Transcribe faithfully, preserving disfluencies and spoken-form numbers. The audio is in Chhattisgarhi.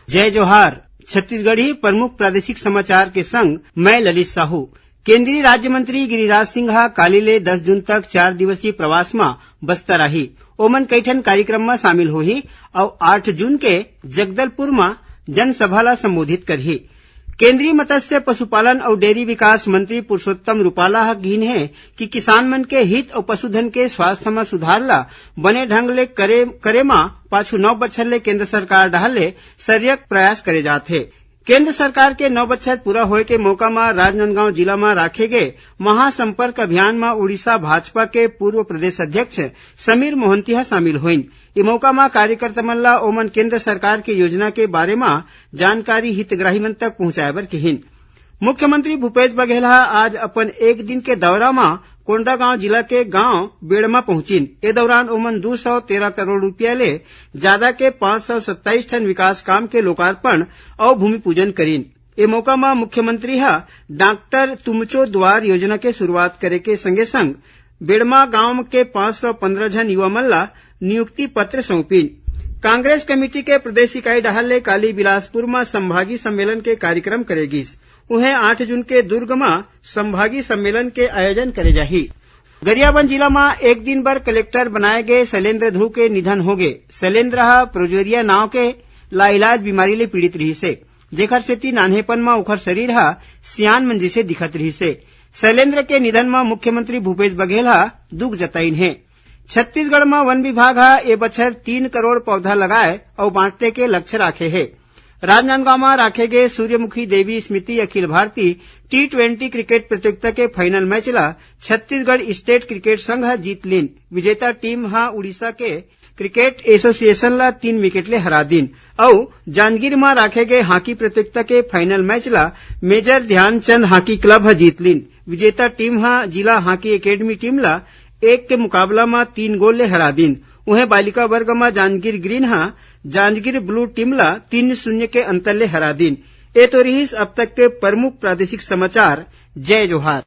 जय जोहार। छत्तीसगढ़ी प्रमुख प्रादेशिक समाचार के संग मैं ललित साहू। केंद्रीय राज्य मंत्री गिरिराज सिंह ह काली ले दस जून तक चार दिवसीय प्रवास म बस्तर आही। ओमन कई ठन कार्यक्रम म शामिल होही अउ आठ जून के जगदलपुर म जनसभा ल संबोधित करही। केंद्रीय मत्स्य, पशुपालन अउ डेयरी विकास मंत्री पुरुषोत्तम रूपाला ह किहिन हे कि किसान मन के हित अउ पशुधन के स्वास्थ्य म सुधार ल बने ढंग ले करे, करे म पाछू नौ बछर ले केंद्र सरकार डहार ले सरयक प्रयास करे जात हे। केंद्र सरकार के नौ बछर पूरा होए के मौका म राजनांदगांव जिला म राखे गे महासंपर्क अभियान म उड़ीसा भाजपा के पूर्व प्रदेश अध्यक्ष समीर मोहंती ह शामिल होइन। ए मौका म कार्यकर्ता मन ल ओमन केंद्र सरकार के योजना के बारे म जानकारी हितग्राही मन तक पहुंचाए बर किहिन। मुख्यमंत्री भूपेश बघेल ह आज अपन एक दिन के दौरा म कोंडागांव जिला के गांव बेड़मा पहुंचिन। ए दौरान ओमन दू सौ तेरह करोड़ रुपया ले ज्यादा के पाँच सौ सत्ताईस ठन विकास काम के लोकार्पण अउ भूमि पूजन करिन। ए मौका म मुख्यमंत्री ह डॉक्टर तुमचो दुआर योजना के शुरुआत करे के संगे संग बेड़मा गांव के पाँच सौ पन्द्रह झन युवा मन ला नियुक्ति पत्र सौंपिन। कांग्रेस कमेटी के प्रदेश इकाई डहार ले काली बिलासपुर म संभागी सम्मेलन के कार्यक्रम करे गिस। उहें, आठ जून के दुर्ग म संभागी सम्मेलन के आयोजन करे जाही। गरियाबंद जिला म एक दिन बर कलेक्टर बनाए गे शैलेंद्र ध्रुव के निधन होगे। शैलेंद्र ह प्रोजेरिया नांव के लाइलाज बीमारी ले पीड़ित रिहिस हे, जेखर सेती नान्हेपन म ओखर शरीर ह सियान मन जइसे दिखत रिहिस हे। शैलेंद्र के निधन म मुख्यमंत्री भूपेश बघेल ह दुख जताइन हे। छत्तीसगढ़ म वन विभाग ह ए बछर तीन करोड़ पौधा लगाए अउ बांटे के लक्ष्य राखे हे। राजनांदगांव म राखे गे सूर्यमुखी देवी स्मृति Akhil Bharatiya T twenty cricket प्रतियोगिता के फाइनल मैच ल छत्तीसगढ़ स्टेट क्रिकेट संघ ह जीत लीन। विजेता टीम ह उड़ीसा के क्रिकेट एसोसिएशन ल तीन विकेट ले हरा दीन अउ जांजगीर म राखे गे हॉकी प्रतियोगिता के फाइनल मैच ल मेजर ध्यानचंद हॉकी क्लब ह जीत लीन। विजेता टीम ह जिला हॉकी एकेडमी टीम ल एक के मुकाबला म तीन गोल ले हरा दीन। उहें, बालिका वर्ग म जांजगीर ग्रीन ह जांजगीर ब्लू टीम ल तीन शून्य के अंतर ले हरा दीन। ए तो रिहिस अब तक के प्रमुख प्रादेशिक समाचार। जय जोहार।